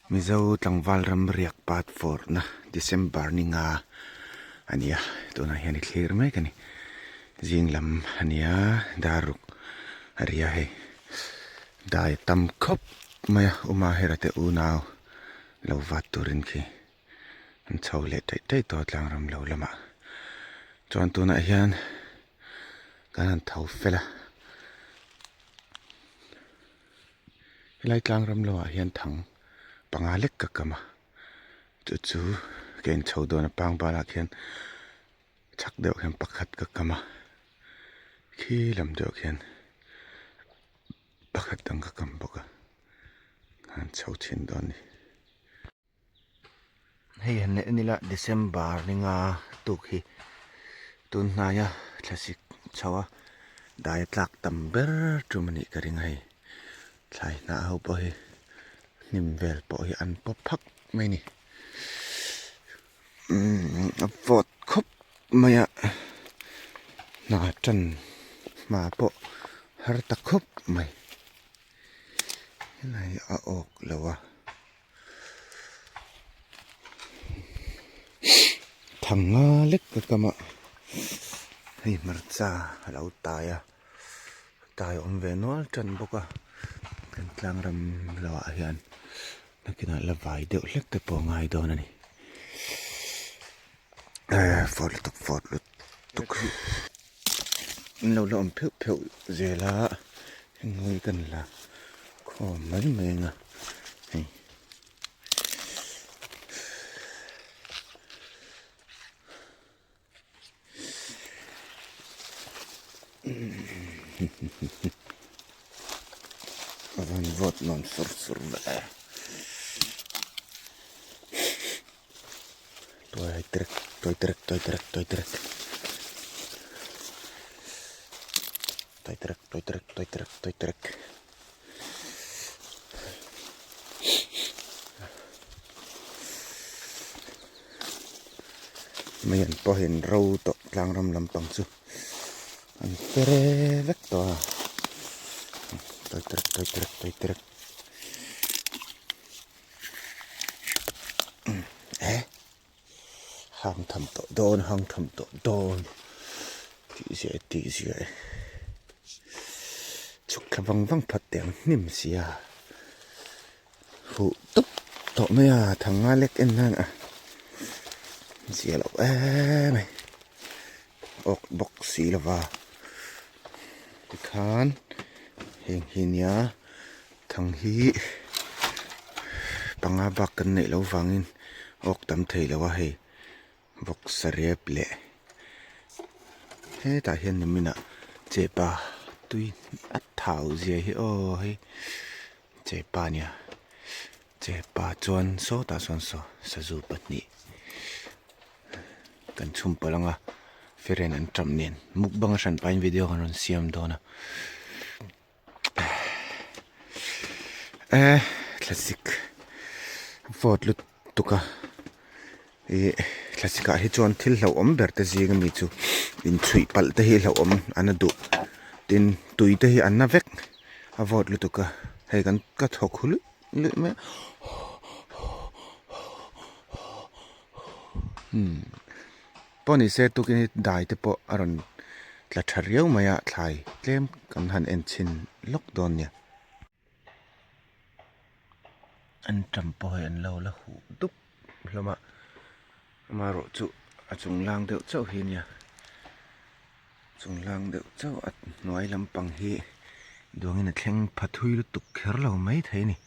Mizo tlangval ram riak pat fawrhna December ni nga a ni a, tunah hian i thlir mek a ni. Zing lam a ni a, dar ruk a ri a hei. Dai a tam khawp mai a, Uma Hera te unau lo vat turin khi an chho leh taih taih tawh a tlangram lo lamah. Chuan tunah hian kan han tho fel a. Helai tlang ram lamah hian thang panga lek ka kam a chu chu ka in chho dawn a pang banah khian chhak deuh hian pakhat ka kam a khi lam deuh khian pakhat dang ka kam bawk a an chho thin dawn a ni. Hei han leh en ila December ni nga tuk hi tun hnaia thlasik chho a dai a tlak tam ber tum a nih ka ring a hei thlai hnah ho pawh hi hnim vel pawh hi an pawp phak mai a ni umm a vawt khawp mai a hna tan hma pawh har ta khawp mai helai hi a awk lo a. Thang nga lek ka kam a hei hmarcha a lo tai a tai a awm ve nual tan bawk a kan tlang ram lo ah hian nakinah la vai deuh hlek te pawh a ngai dawn a ni ehh fawt lutuk fawt lutuk hi an lo la awm pheuh pheuh zel a heng hi kan la khawm mai mai ang a hei. A van vawt nuam sur sur ve. Tuai trek tuai trek tuai trek tuai trek tuai trek tuai trek tuai trek tuai trek Mai an pawhin ro tawh tlang ram lampang chu an fere vek tawh a tuai trek tuai trek tuai trek. Eh hang tham tawh dawn hang tham tawh dawn tih ziah e tih ziah e chhuk thla vang vang phat teh ang hnim si a huh tawp tawh mai a thang nga lek en nan a zia loh em mai awk bawk si lova tikhan heng hi nia. Thang hi panga bak kan neih loh vangin awk tam thei lo a hei vawk sarep leh hetah hian nimin ah chepa tui a thau zia hi aw hei chepa a nia chepa chuan sawtah sawn saw sazu pahnih kan chhum palh ang a feren an ṭap nen mukbang a hran pahin video kan rawn siam dawn a. Eh thlasik vawt lut tuk a ih thlasik ah hi chuan thil hlauhawm ber te zing ami chu inchhuih palh te hi hlauhawm an a duh tin tui te hi an na vek a vawt lutuk a hei kan ka thawk hu luih luih mai a umm pawh ni se tukin hi dai te pawh a rawn tla tha riau mai a thlai tlem kan han en chhin lawk dawn nia. An tam pawh hei an lo la huh dup hlawm a amaherawh chu a chung lang deuh chauh hi nia chung lang deuh chauh a hnuai lampang hi duangin a thleng pha thui lutuk kher lo maithei a ni.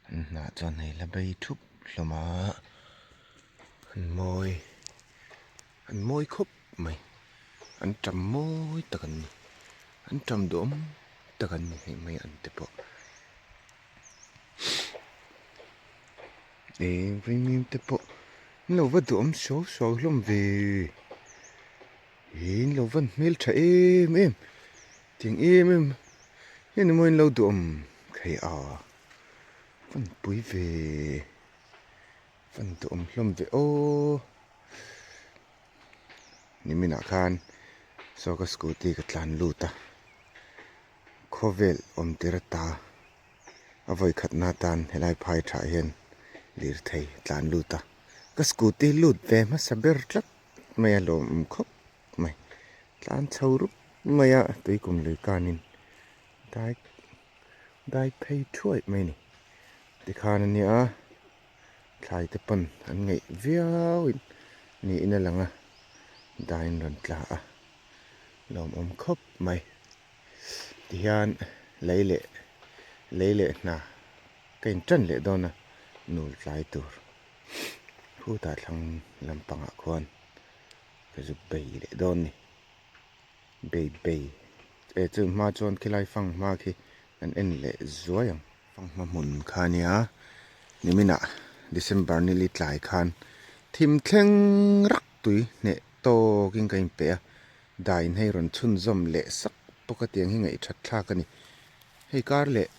An hnah chuan hei la bei thup hlawm a an mawi an mawi khawp mai an tam mawi tak an ni an tam duhawm tak an ni hei mai an te pawh eng vaimim te pawh an lo va duhawm suau suau hlawm ve in lo van hmeltha em em tiang em em hian emaw in lo duhawm thei a van pui ve van duhawm hlawm ve aw niminah khan saw ka scooty ka tlan lut a. Khawvel awm tir ata a vawi khatna atan helai phai thah hian lirthei tlan lut a, ka scooty lut ve hmasa ber tlat mai a lawmawm khawp mai. Tlan chho rup mai a tuikum lui kanin dai dai phei thuai mai a ni. Tikhan a nia thlai te pawn an ngaih viau in niin a lang a, daiin rawn tla a lawmawm khawp mai. Tihian lei leh lei leh hna ka in tan leh dawn a nul tlai tur khutah thlang lampangah khuan ka zuk bei leh dawn a ni bei bei e chu hma chuan khilai fang hma khi kan en leh zuai ang. Fang hma hmun kha a nia niminah December nili tlai khan thim thleng rak tui hneh tawkin ka inpeih a. Dain hei rawn chhunzawm leh sak bawk a tiang hi ngaihthat thlak a ni. Hei kar leh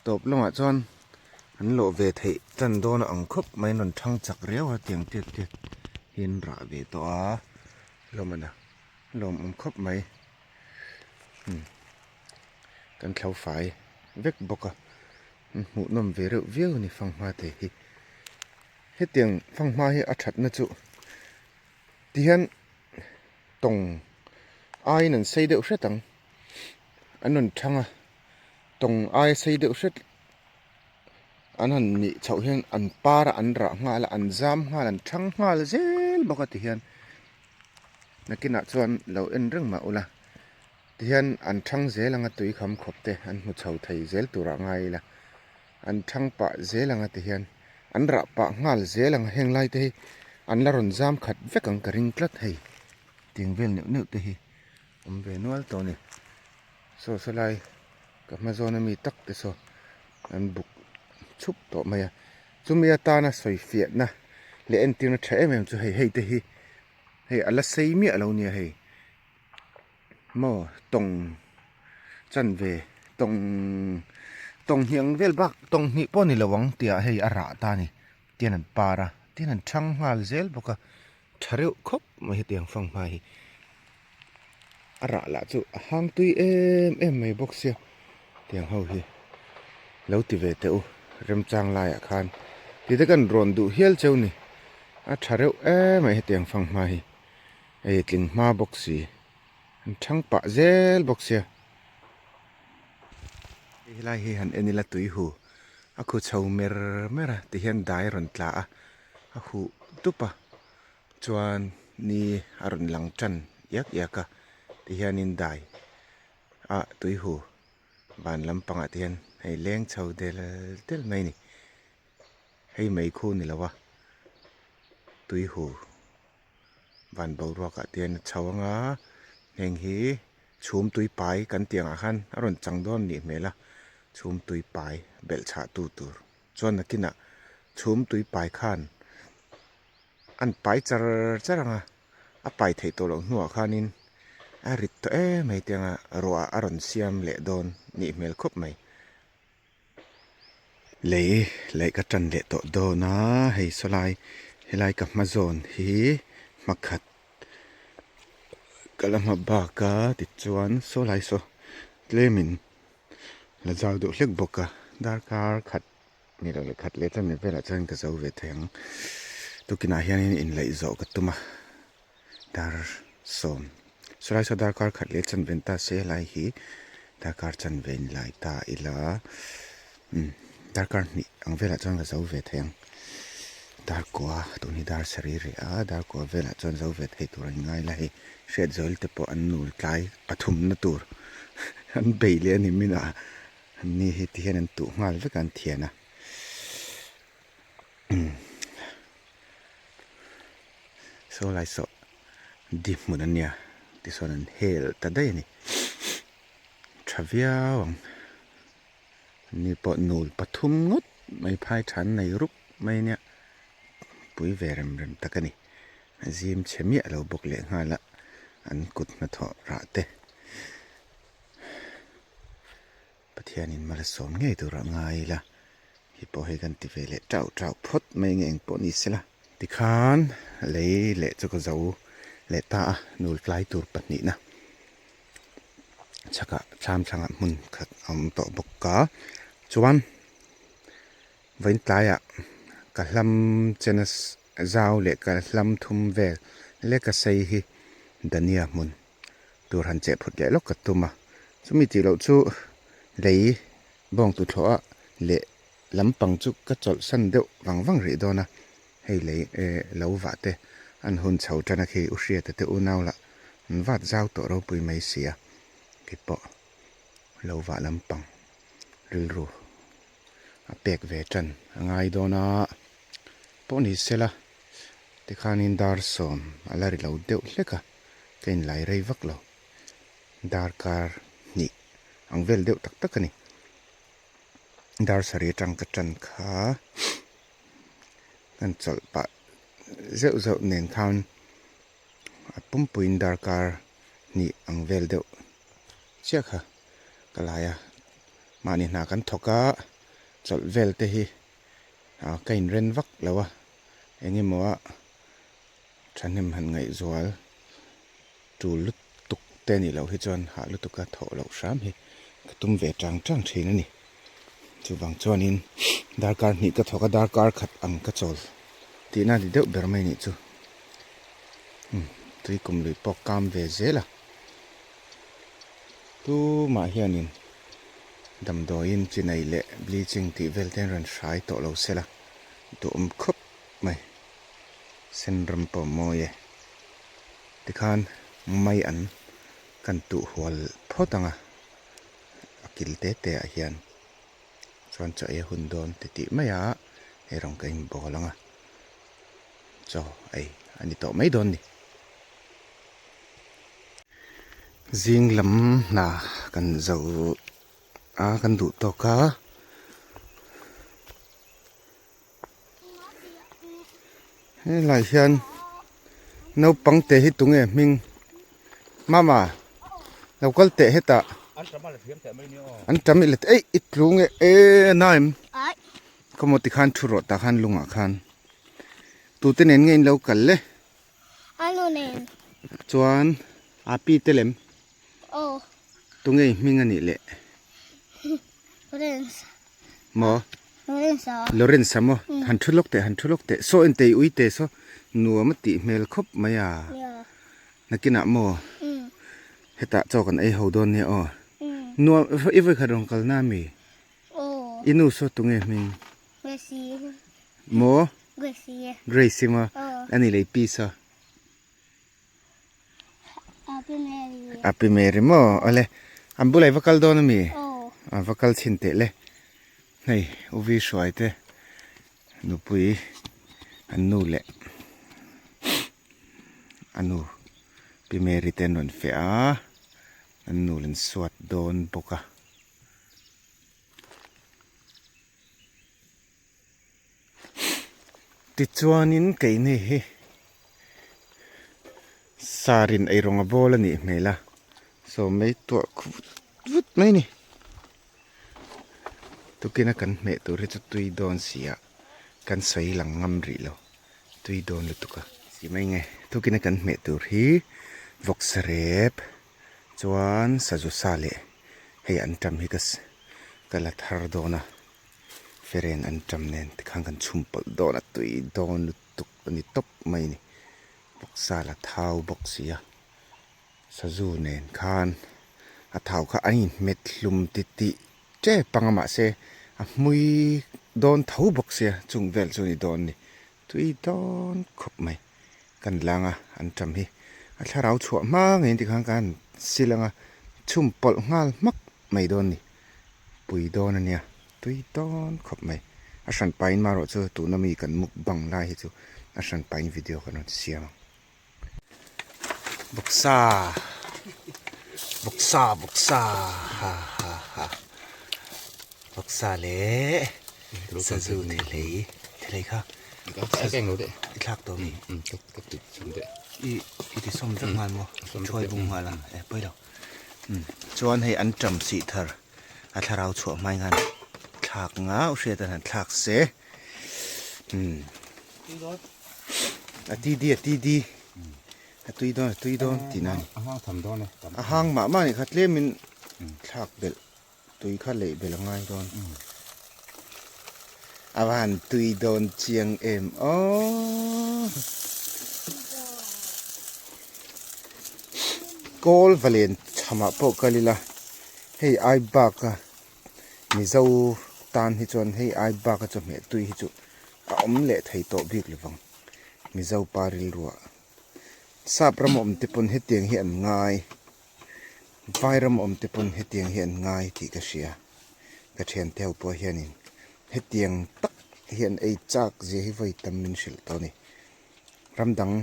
tawp lamah chuan an lawh ve theih tan dawn a ang khawp mai an rawn thang chak riau a tiang tiat tiat hi an rah ve tawh a hlawm a na lawmawm khawp mai umm kan thlo fai vek bawk a an hmuhnawm ve reuh viau a ni fanghma te hi hetiang fanghma hi a thatna chu tihian. Tawng aiin an sei deuh hret ang. An rawn thang a, tawng aia sei deuh hret an han nih chhoh hian an par a, an rah nghal a, an zam nghal an thang nghal zel bawk a tihian nakinah chuan lo en reng mah ula tihian an thang zel ang a tui kham khawp te an hmu chho thei zel turah ngai ila an thang pah zel ang a tihian an rah pah nghal zel ang a heng lai te hi an la rawn zam khat vek ang ka ring tlat hei tiang vel neuh neuh te hi awm ve nual tawh a ni saw saw lai ka hma zawn ami tak te saw an buk chhup tawh mai a chumi atana sawi fiahna leh entirna tha em em chu hei hei te hi hei a la sei miah lo nia hei. Maw tawng chanve tawng tawng hnih ang vel bak tawng hnih pawh a ni lo ang tih ah hei a rah ta a ni tian an par a tin an thang nghal zel bawk a tha reuh khawp mai hetiang fanghma hi a rah lah chu a hang tui em em mai bawk sia tiang ho hi lo ti ve teh u remchang laiah khan ti te kan rawn duh hial cheu ni a tha reuh em mai hetiang fanghma hi. Hei tling hma bawk si an thang pah zel bawk sia hei helai hi han en ila tui hu a khu chho mer mer a ti hian dai a rawn tla a a huh dup a chuan ni a rawn lang tan iak iak a ti hianin dai ah tui hu van lampangah te hian hei leng chho del del mai a ni hei mei khu ni lo a tui hu. Van boruak ah te hian a chho ang a, heng hi chhum tui pai kan tih ang ah khan a rawn chang dawn a nih hmel a, chhum tui pai belh chhah tu tur chuan nakinah chhum tui pai khan an pai char char ang a, a pai theih tawh loh hnuah khanin a rit tawh em mai te ang a, ruah a rawn siam leh dawn a nih hmel khawp mai. Lei laih ka tan leh tawh dawn a hei sawlai helai ka hma zawn hi hmakhat ka la hma bak a tichuan sawlai saw tlemin la zau deuh hlek bawk a darkar khat ni lo leh khat leh chami velah chuan ka zo ve thei ang tukinah hianin inlaih zawh ka tum a dar sawm sawlai saw darkar khat leh chanve ta se helai hi darkar chanve in lai ta ila umm darkar hnih ang velah chuan ka zo ve thei ang dar kua tun hi dar sarih rih a dar kua velah chuan zo ve thei tur an ngai la hei hriat zawl te pawh an nul tlai pathum na tur an bei leh a ni min a an ni hi ti hian an tuh nghal vek a an thian a umm. Saw lai saw di hmun a nia tichuan an hel ta daih a ni tha viau ang ni pawh nul pathum ngawt mai phai tha an nei rup mai a nia pui ve rem rem tak a ni a zim chhe miah lo bawk leh nghal a an kut hnathawh rah te. Pathianin mal a sawm ngei tur a ngai ila, hi pawh hei kan ti ve leh tauh tauh phawt mai nge eng pawh ni sela. Tikhan lei leh chu ka zo leh ta a, nul tlai tur pahnihna. chhakah thlam thlangah hmun khat a awm tawh bawk a chuan vawiin tlaiah ka hlam chena zau leh ka hlam thum vel leka sei hi Dania hmun tur han cheh phut leh lawk ka tum a chumi tih loh chu lei bawng tuthlawh ah leh lampang chu ka chawlh san deuh vang vang rih dawn a hei lei eh lo vah te an hun chho tan a khi u hriata te unau lah an vat zau tawh ropui mai si a keipawh lo vah lampang rilru a pek ve tan a ngai dawn a pawh ni sela tikhanin dar sawm a la ri lo deuh hlek a ka inlai rei vak lo darkar hnih ang vel deuh tak tak a ni dar sarih atang ka tan kha kan chawlh pah zeuh zeuh nen khan a pumpuiin darkar hnih ang vel deuh chiah kha ka lai a mahni hna kan thawk a chawlh vel te hi ah ka inren vak lo a eng emaw a thahnem han ngaihzual tul lutuk te anih loh hi chuan hah lutuk a thawh loh hram hi ka tum ve tang tang thin a ni chuvang chuanin darkar hnih ka thawk a darkar khat ang ka chawl tihna ni deuh ber mai anih chu umm tui kum lui pawh kam ve zel a tumah hianin damdawiin chinai leh bleaching tih vel te an rawn hrai tawh lo sela duhawm khawp mai sen ram pawh a mawi e. Tikhan mai an kan tuh hual phawt ang a, a kil te te ah hian chuan chaw ei a hun dawn ti tih mai a, hei rawng ka inbawl ang a, chaw ei a ni tawh mai dawn ni. Zing lam hna kan zo a kan duh tawk a. Helai hian naupang te hi tunge hming mama lo kal teh hetah an tam i let eih i tlu nge e naim khawmaw tikhan thu rawh tah khan lungah khan tute nen nge in lo kal le chuan api te lem tunge i hming anih le Maw? Lawrence a maw? Han thu lawk teh, han thu lawk teh. Saw en tei ui teh saw nuam a tih hmel khawp mai a. Nakinah maw? Hetah chaw kan ei ho dawn nia aw. Nuam i vawikhat rawn kal na mi? I nu saw tunge hming? Maw? Grace maw? Ani lei pi saw. Api Mary maw awle an bulah i va kal dawn ami a va kal chhin teh le hei uvi hruai te nupui an nu leh a nu pi Mary te an rawn feh a an nu an suat dawn bawk a. Tichuanin keini hi sarin eirawng a bawl a nih hmel a, saw mei tuah khu vut vut mai a ni. Tukina kan hmeh tur hi chu tui dawn si a, kan sawi lang ngam rih lo, tui dawn lutuk a. Si mai nge, tukina kan hmeh tur hi vawksa rep chuan sazu sa leh hei an tam hi ka la thar dawn a. Feren an ṭam nen tikhan kan chhum pawlh dawn a tui dawn lutuk a ni tawp mai a ni. Bawksa la thau bawk si a, sazu nen khan a thau kha a inhmet hlum ti tih tep ang a mahse a hmui dawn tho bawk sia chung vel chu a ni dawn a ni. Tui dawn khawp mai kan lang a an ṭam hi a thlarau chhuah hma ngeiin tikhan kan sil ang a chhum pawlh nghal hmak mai dawn a ni. Pui dawn a nia, tui dawn khawp mai. A hran pahin marawh chu tuna mi kan mukbang lai hi chu a hran pahin video kan rawn siam ang. Bawksa bawksa bawksa ha ha ha bawksa leh sazu thelei thelei kha i thlak tawh mi i i ti sawm vek nghal maw thuai bung nghal ang e pawi lo. Chuan hei an ṭam sih thar a thlarau chhuah hmai khan thlak ngau hriat a han thlak se a ti di a ti di a tui dawn a tui dawn tih na a ni a hang mah mah a nih kha tlemin. Thlak belh tui kha leih belh a ngai dawn. A va han tui dawn chiang em aw. Kawl va len chhamah pawh kal ila hei ai bak a Mizo tan hi chuan hei ai bak a chawhmeh tui hi chu a awm leh thei tawh bik lovang Mizo pa rilruah. Sap ram awm te pawn hetiang hi an ngai. Vai ram awm te pawn hetiang hi an ngai tih ka hria. Ka thiante ho pawh hianin hetiang tak hi an ei chak zia hi vawi tam min hrilh tawh a ni. Ram dang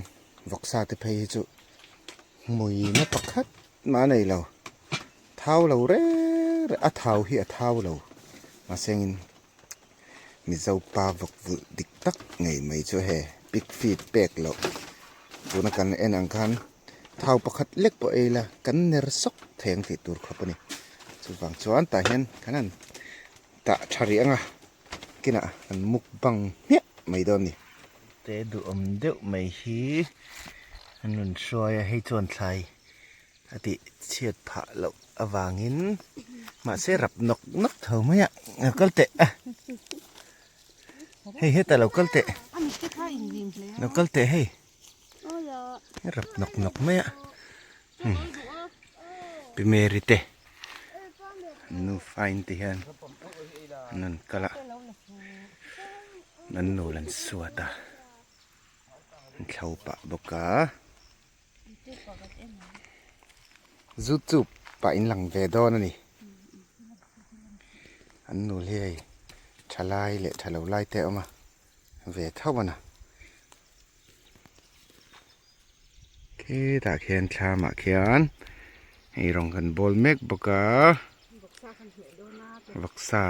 vawksa te phei hi chu hmuina pakhat mah a nei lo. Thau lo reng reng a thau hi a thau lo mahse engin Mizo pa vawk vulh dik tak ngei mai chu he pig feed pek loh tuna kan en ang khan thau pakhat lek pawh ei la kan ner sawk thei ang tih tur khawp a ni. Chuvang chuan tah hian kan han tah tha rih ang a kinah kan mukbang hmiah mai dawn a ni. Te duhawm deuh mai hi an rawn hruai a hei chuan thlai a tih chhiat phah loh avangin mahse rap nawk nawk tho mai a lo kal teh a hei hetah lo kal teh lo kal teh hei rap nawk nawk mai a pi Mary te nu fine te hian an rawn kal a an nu an suat a an thlo pah bawk a. Zu chup pah in lang ve dawn a ni. An nul hi hei tha lai leh tha lo lai te a awm a ve tho a na. Khitah khian thlamah khian hei rawng kan bawl mek bawk a. Vawksa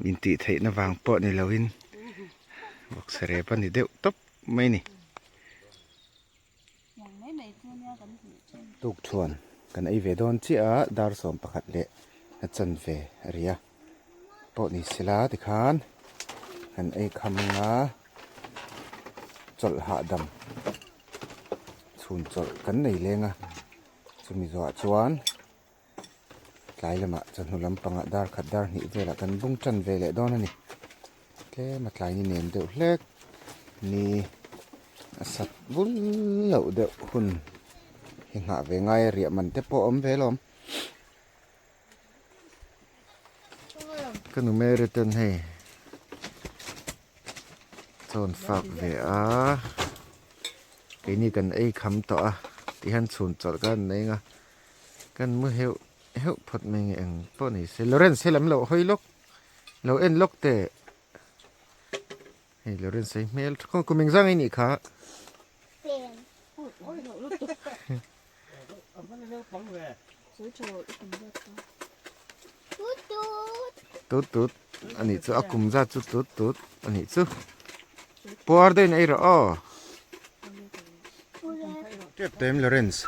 intihtheihna vang pawh ni loin vawksa rep a ni deuh tawp mai a ni. Tukthuan kan ei ve dawn chiah a dar 11 leh a chanve a ri a pawh ni sela tikhan kan ei kham anga chawlh hahdam chhun chawlh kan nei leng a chumi zawhah chuan tlai lamah chawhnu lampangah dar khat dar hnih velah kan bung tan ve leh dawn a ni tlem a tlai ni nem deuh hlek ni a sat bul loh deuh hun hi nghah ve ngai a riah man te pawh a awm ve alawm ka nu Mary ten hei chawn fak ve a keini kan ei kham tawh a tihian chhun chawlh khan an ei ang a. Kan mu heuh heuh phawt mai nge eng pawh ni se Lawrence he lam lo hawi lawk lo en lawk teh hei Lawrence hei hmel tha kawng kum engzang anih kha tut tut anih chu a kum zat chu tut tut anih chu puar deuhin ei rawh aw. Tep tem Lawrence.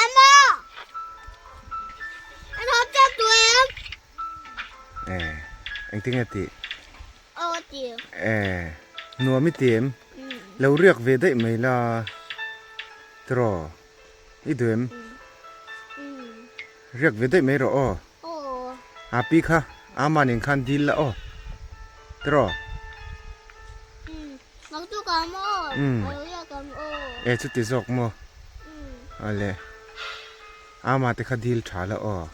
Ama. An hot tep tu em. Eh, engtin nge ti? Aw ti. Eh, nuam i ti em? Lo riak ve daih mai la. Tiraw? I duh em? Riak ve daih mai rawh aw. A pi kha ama nen khan dil la aw. Tiraw? E chuti zawk maw? Awle. Ama te kha dil tha la aw.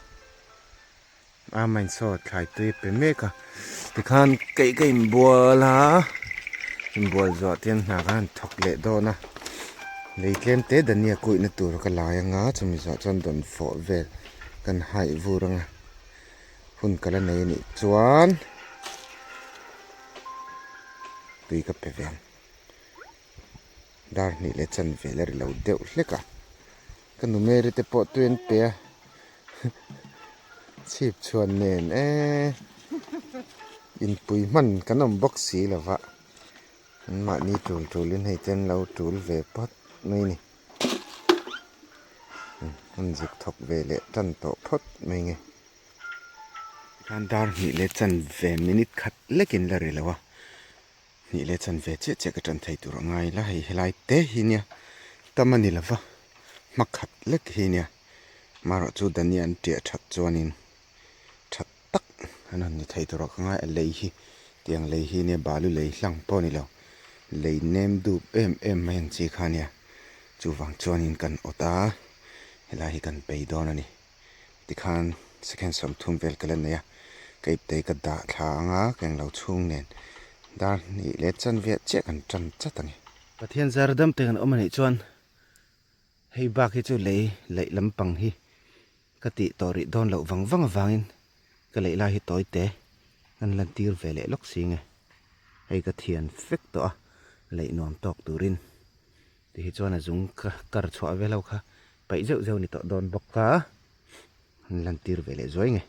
Ama in saw thlai tui a pe mek a. Tikhan keih ka inbual a, inbual zawh te hian hna khan an thawk leh dawn a. Lei tlem te Dania kuihna tur ka lai anga chumi zawh chuan dawn fawh vel kan haih vur anga hun ka la nei anih chuan tui ka pe ve ang. Dar hnih leh chan vel a ri lo deuh hlek a, ka nu Mary te pawh tui an pe a chhip chhuan nen eee inpui hman kan awm bawk si lo va an mahni tul tulin hei te an lo tul ve phawt mai a ni an zuk thawk ve leh tan tawh phawt mai nge tikhan dar hnih leh chan ve minute khat lekin la ri lo a. Hnih leh chan ve chiah chiah ka tan thei tur a ngai la, hei helai te hi nia tam a ni lova, Hmakhat lek hi nia marawh chu Dania an tiah that chuanin tha tak an han ni thei tur ah ka ngai a lei hi tiang lei hi nia balu lei hlang pawh a ni lo lei nem dup em em mai ang chi kha nia chuvang chuanin kan awt a helai hi kan bei dawn a ni tikhan second 30 vel ka la nei a ka ipte ka dah thla ang a ka englo chhung nen dar hnih leh chanve chiah kan tan chat a ni. Pathian zar dam te kan awm a nih chuan Hei bak hi chu lei laih lampang hi ka tih tawh rih dawn loh vang vang avangin ka leih lai hi tawi te kan lan tir ve leh lawk si nge. Hei ka thian fek tawh a, leih nuam tawk turin ti hi chuan a zung ka kar chhuah ve lo kha paih zeuh zeuh ni tawh dawn bawk a, an lan tir ve leh zuai nge.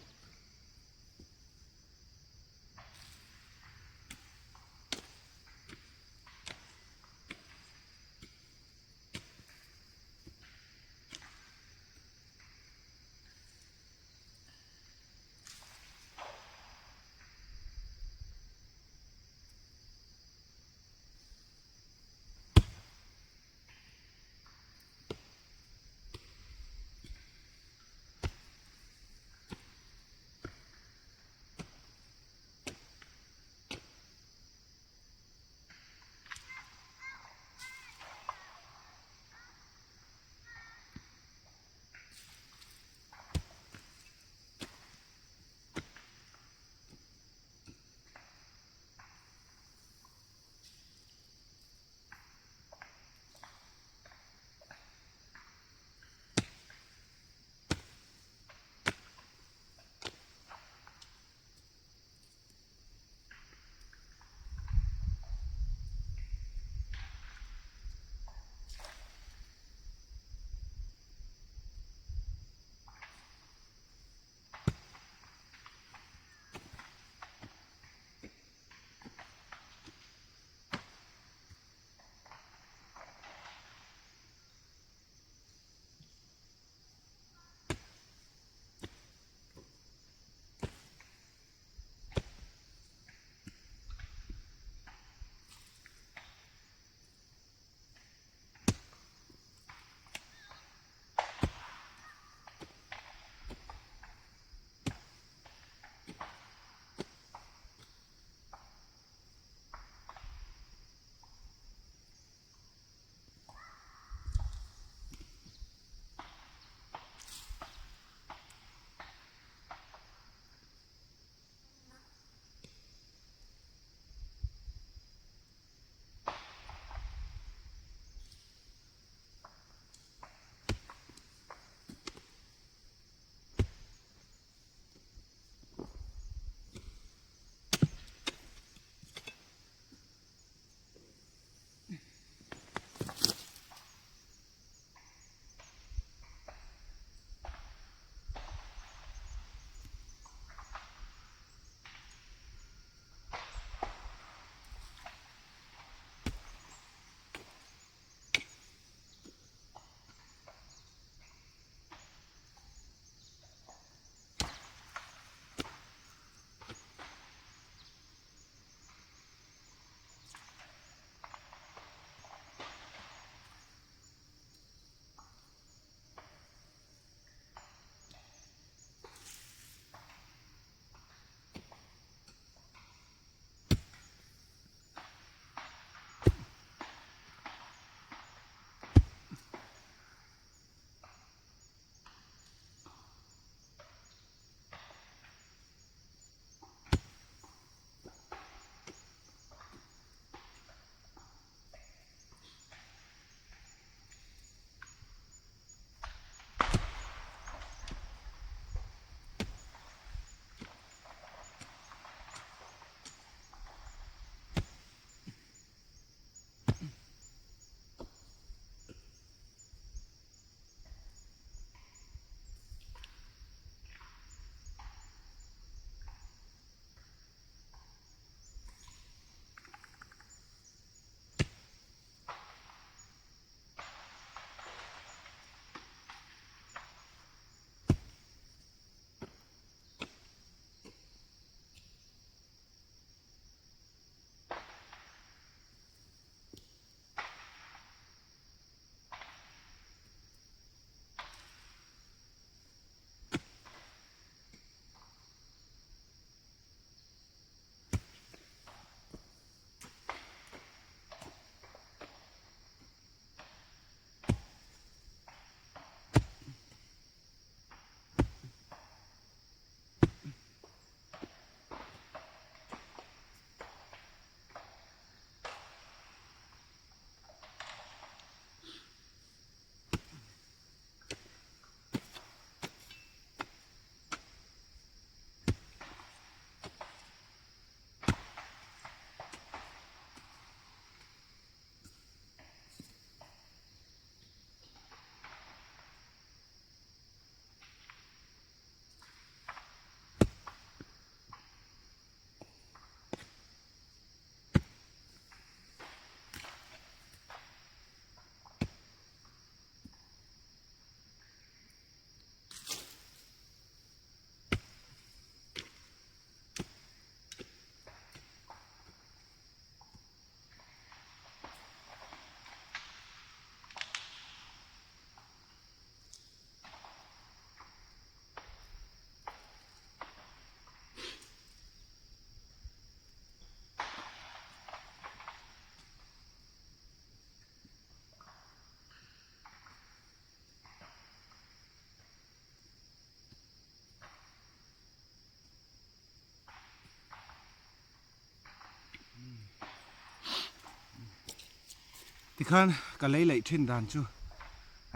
Tikhan ka lei laih thin dan chu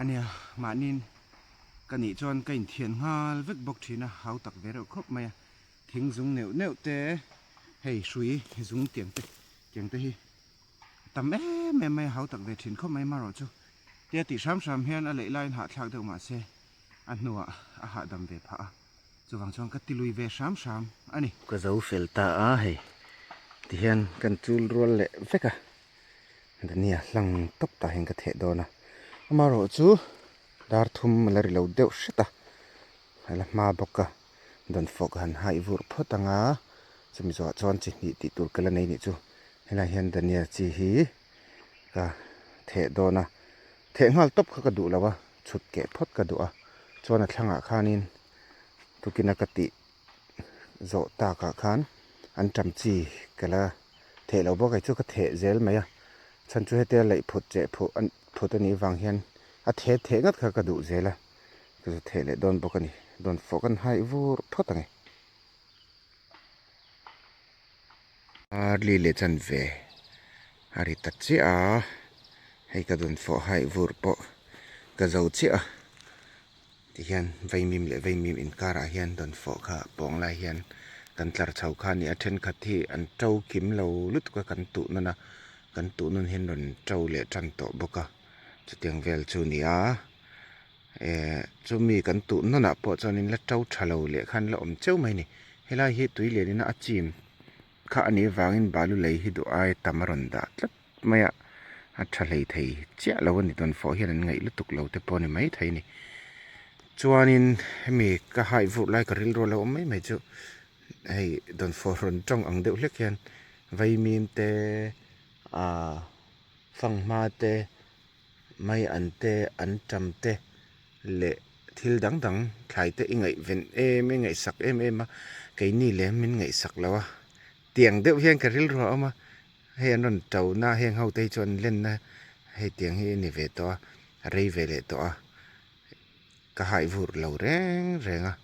a nia, mahniin ka nih chuan ka inthian nghal vek bawk thin a, hau tak ve reuh khawp mai a. Thing zung neuh neuh te, hei hrui zung tiang te tiang te hi a tam em em mai a, hau tak ve thin khawp mai marawh chu. Tia tih hram hram hian a leih laiin hahthlak deuh mahse a hnuah a hahdam ve phah a. Chuvang chuan ka ti lui ve hram hram a ni. Ka zo fel ta a hei tihian kan chul rual leh vek a, Dania hlang tawp tah hian ka theh dawn a, amaherawh chu dar thum a la ri lo deuh hret a, a la hma bawk a, dawnfawh ka han haih vur phawt ang a, chumi zawhah chuan chi hnih tih tur ka la nei nih chu helaiah hian Dania chi hi ka theh dawn a, theh nghal tawp kha ka duh lo a, chhut keh phawt ka duh a, chuan a thlangah khanin tukina ka tih zawh takah khan an ṭam chi ka la theh lo bawk a chu ka theh zel mai a chhan chu hetia laih phut cheh phuh a phut a nih vang hian a theh theh ngat kha ka duh zel a chu chu theh leh dawn bawk a ni dawn fawh kan haih vur phawt ang e. Arli leh chan ve a ri ta chiah a hei ka dawn fawh haih vur pawh ka zo chiah a. Tihian vaimim leh vaimim inkarah hian dawnfawh kha pawng lai hian kan tlar chho kha a ni a, thenkhat hi an to kim lo lutuk a kan tuh nawn a, kan tuh nawn hian rawn to leh tan tawh bawk a, chutiang vel chu a ni a, eh chumi kan tuh nawn ah pawh chuan in la to tha lo leh khan la awm cheu mai a ni, helai hi tui lian in a chim kha a nih avangin balu lei hi duh ai tam a rawn dah tlat mai a, a tha hlei thei chiah lo a ni dawnfawh hian an ngaih lutuk lo te pawh a ni mai thei a ni. Chuanin hemi ka haih vurh lai ka rilru a lo awm mai mai chu hei dawnfawh rawn tawng ang deuh hlek hian vaimim te ahh fanghma te mai an te an tam te leh thil dang dang thlai te i ngaihven em i ngaihsak em em a keini lem min ngaihsak lo a tiang deuh hian ka rilru a awm a hei an rawn to na heng ho te hi chu an len na hei tiang hi a ni ve tawh a a rei ve leh tawh a ka haih vur lo reng reng a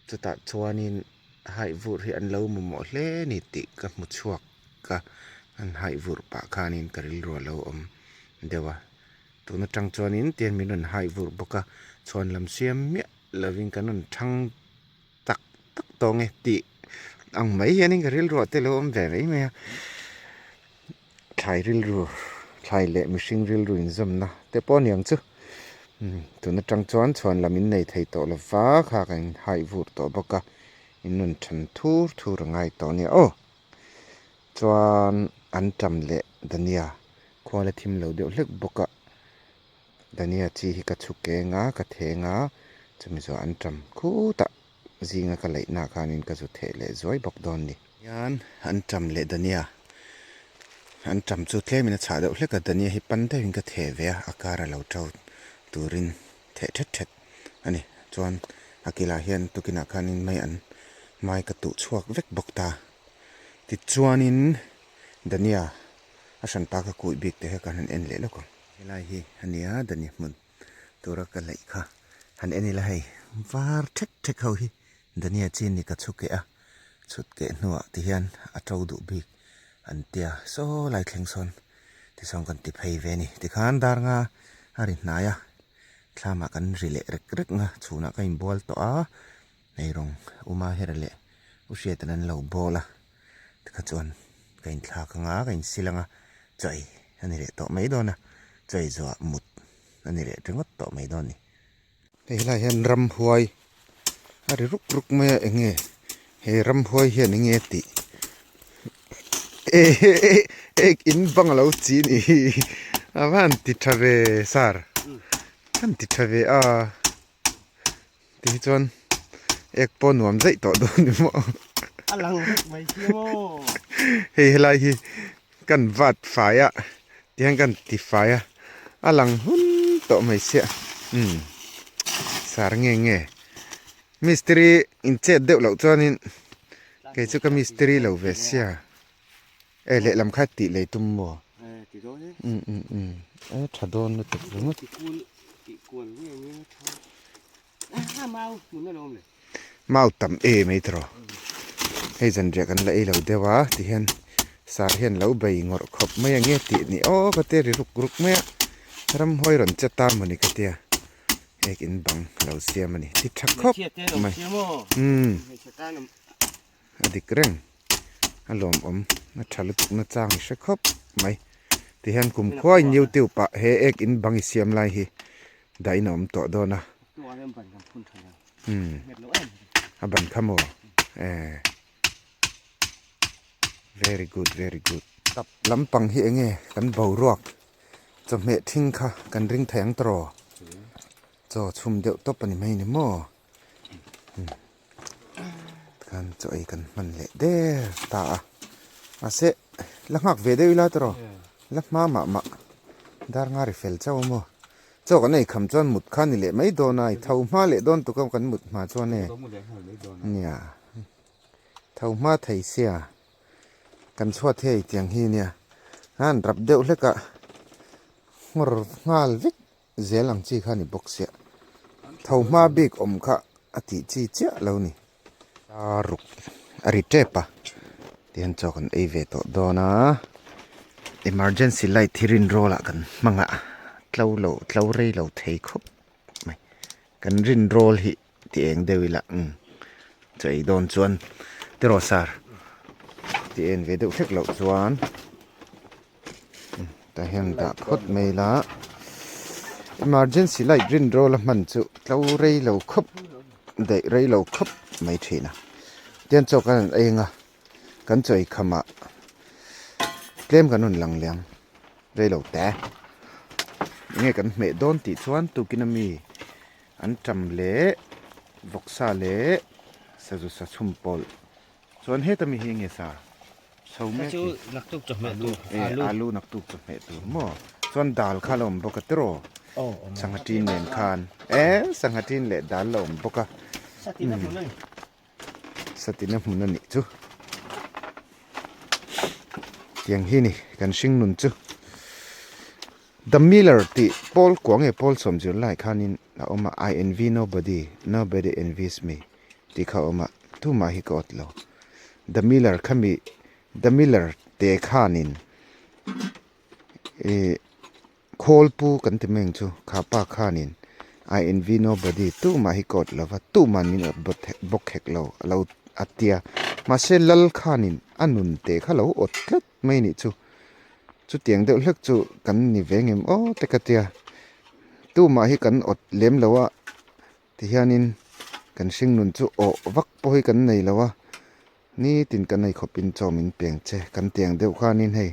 chutah chuanin haih vur hi an lo mamawh hle a ni tih ka hmu chhuak a an haih vur pah khanin ka rilru a lo awm deuh a. Tun atang chuanin tian min rawn hai vur bawk a, chhuan lam siam miah lovin kan rawn thang tak tak tawh nge tih ang mai hianin ka rilruah te lo awm ve mai mai a. Thlai rilru, thlai leh mihring rilru inzawmna te pawh a ni ang chu. Tun atang chuan chhuan lam in nei thei tawh lova kha kan in hai vur tawh bawk a, in rawn than thur thur a ngai tawh a nia aw. Chuan an tam leh Dania Khual a thim lo deuh hlek bawk a, Dania chi hi ka chhuk eng a, ka theng a, chumi zawh an ṭam khutah zinga ka laihna khanin ka zu theh leh zuai bawk dawn ni. Hian an ṭam leh Dania an ṭam chu tlemin a chhah deuh hlek a, Dania hi pan deuhin ka theh ve a, a kar a lo ṭo turin theh ṭhet ṭhet a ni. Chuan a kilah hian tukinah khanin mai an mai ka tuh chhuak vek bawk ta. Tichuanin Dania. A hran pa ka kuih bik te kha kan han en leh lawk ang. Helai hi a nia Dani hmun tura ka laih kha han en ila hei var thek thek ho hi Dania chin ni ka chhu keh a, chhut keh hnuah ti hian a to duh bik an tia saw lai thleng sawn tisawn kan ti phei ve a ni. Tikhan dar nga a ri hnai a, thlamah kan ri leh rek rek nga chhunah ka inbual tawh a, eirawng uma hera leh u hriatan an lo bawl a. Tikha chuan ka inthlak anga ka insil anga chawi a ni leh tawh mai dawn a, chawi zawhah mut a ni leh ringawt tawh mai dawn a ni. Hei helai hian ramhuai a ri ruk ruk mai a eng nge he ramhuai hian eng nge tih ek in bang a lo chi a nih hi a va han ti tha ve sir han ti tha ve a. Ti hi chuan ek pawh nuam daih tawh dawn ni maw. A lang vek mai khi maw. Hei helai hi kan vat fai a tihian kan ti fai a a lang hun tawh mai sia umm sar nge nge mistiri in chet deuh loh chuanin kei chu ka mistiri lo ve sia e lehlam kha tih lei tum maw. Umm umm umm e tha dawn lutuk ringawt. Mau tam em ei tawh hei zanriah kan la ei lo deuh a tihian. Sar hian lo bei ngawrh khawp mai ang nge tih ni aw ka tia ri ruk ruk mai a, ramhuai rawn che ta mawni ka tia ek in bang lo siam a ni ti tha khawp mai umm a dik reng a lawmawm a tha lutuk na chang i hre khawp mai ti hian kumkhua in youtube ah he ek in bang i siam lai hi dah in a awm tawh dawn a umm a ban kha maw eh. Very good very good. Tap lampang hi enge kan boruak chawhmeh thing kha kan ring thei ang tawh chaw chhum deuh tawp a ni mai ni maw tikhan chaw ei kan hman leh der ta a mahse la nghak ve deuh ila tawh la hma mah mah dar nga ri fel chauh a maw chaw kan ei kham chuan mut kha a ni leh mai dawn a i tho hma leh dawn tuk a kan mut hma chuan e nia. Tho hma thei sia kan chhuat hei tiang hi nia han rap deuh hlek a nghawr nghal vek zel ang chi kha a ni bawk sia tho hma bik awm kha a tih chi chiah lo ni. A ruk a ri tep a tihian chaw kan ei ve tawh dawn a emergency light hi rinrawl ah kan hmang a tlo lo tlo rei lo thei khawp mai kan rinrawl hi. Ti eng deuh ila umm chaw ei dawn chuan tiraw sar ti en ve deuh hlek loh chuan tah hian dah phawt mai ila emergency light rin rawl a hman chu tlo rei lo khawp daih rei lo khawp mai thin a tihian chaw kan han ei ang a kan chaw ei khamah tlem kan rawn lang leh ang rei lo te enge kan hmeh dawn tih chuan tukin ami. An ṭam leh vawksa leh sazu sa chhum pawlh chuan heta mi hi enge sa chho mek hi naktuk chawhmeh tur alu alu naktuk chawhmeh tur maw chuan dal kha la awm bawk a tiraw sangha ṭin nen khan e sangha ṭin leh dal la awm bawk a satina hmun a nih chu tiang hi ni kan hring nun chu. The Miller tih pawl kuang nge pawl sawm zir lai khanin a awm a, I envy nobody, nobody envies me tih kha a awm a, tumah hi ka awt lo. The Miller khami The Miller te khanin ih khawlpu kan ti mai ang chu kha pa khanin I envy nobody tumah hi ka awt lo va, tumah min awt bawk hek lo a lo a tia. Mahse lal khanin a nun te kha lo awt tlat mai nih chu. Chutiang deuh hlek chu kan ni ve ngem aw te ka tia. Tumah hi kan awt lem lo a tihianin kan hringnun chu awh vak pawh hi kan nei lo a, nitin kan ei khawpin chaw min peng che kan tiang deuh khanin hei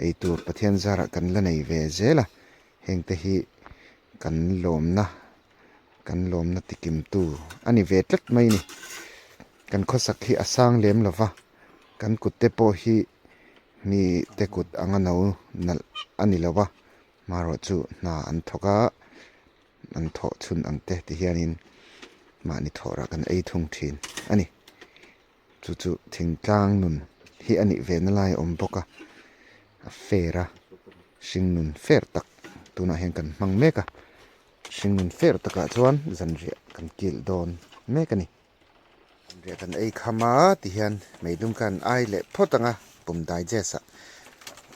eitur Pathian zarah kan la nei ve zel a, hengte hi kan lawmna kan lawmna tikimtu a ni ve tlat mai ni. Kan khawsak hi a sang lem lo va, kan kutte pawh hi Mi te kut anga no nalh a ni lo va, marawh chu hna an thawk a, an thawh chhun ang te ti hianin mahni thawhrah kan ei thung thin a ni. Chu chu thingtlang nun hi a nih ve na lai a awm bawk a, a fair a, hring nun fair tak tunah hian kan hmang mek a, hring nun fair takah chuan zanriah kan kilh dawn mek a ni. Riah kan ei kham a tihian meidum khan ai leh phawt ang a pum digest ah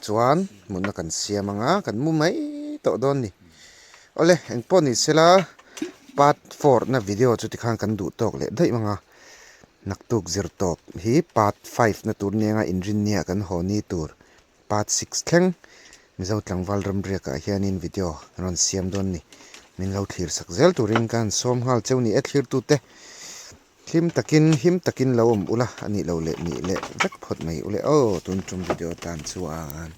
chuan mutna kan siam ang a kan mu mai tawh dawn a ni. Awle engpawh ni sela part four na video chu tikhan kan duh tawk leh daih ang a naktuk zir tawp hi part five na tur nia inrinnia kan haw ni tur part six thleng Mizo tlangval ramriakah hianin video an rawn siam dawn a ni. Min lo thlir sak zel turin ka han sawm nghal cheu ni e thlirtute. Hlim takin him takin lo awm ula a nih loh leh nih leh vek phawt mai ule aw tun tum video tan chuan.